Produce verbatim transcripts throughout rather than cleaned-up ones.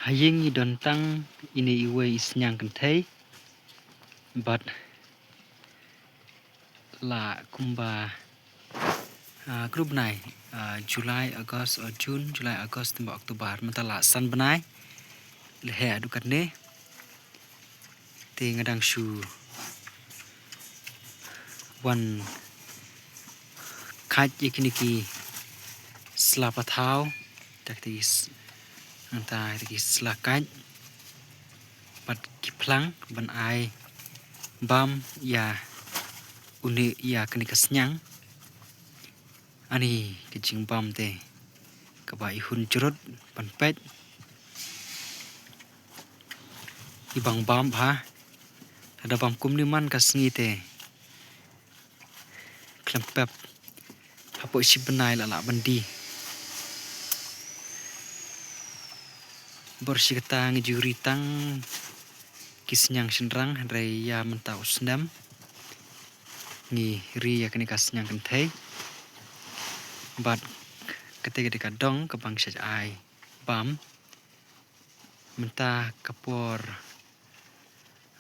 Ha ïing i don tang ine iwei i sniang kynthei. Bad la kumba, ah, kru bnai, ah, July, August, oh, June, July, August, September, October. Mynta la san bnai. Leheh haduh katne. Te nga dang shu wan kait ïa kine ki sla pathaw. Te ki s-, nangta ki sla kait. Bad ki phlang ban ai bam ïa une ïa kane ka sniang. Ani ka jingbam te kaba i hun jrut ban peit. I bang bam bha. Lada bam kumne man ka sngi te khlem pep hapoh shi bnai la lah ban die. Bor shi katta ngi ju ri tang ki sniang shynrang, hynrei ïa mynta u snem ngi ri ïa kane ka sniang kynthei. Bad kata ka dei ka dong kaba ngi shait ai bam. Mynta ka por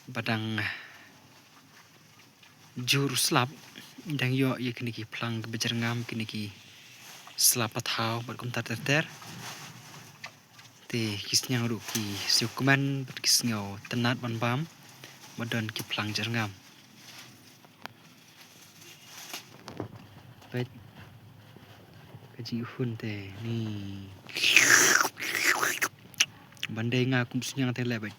ba dang jur u slap, dang ïoh ïa kine ki phlang kiba jyrngam, kine ki sla pathaw bad kumta ter ter. Te ki sniang ruh ki sngewkmen bad ki sngewtynnat ban bam, ba don ki phlang jyrngam. Peit ka jinghun te ni. Ban dei nga kum sniang te leh, peit.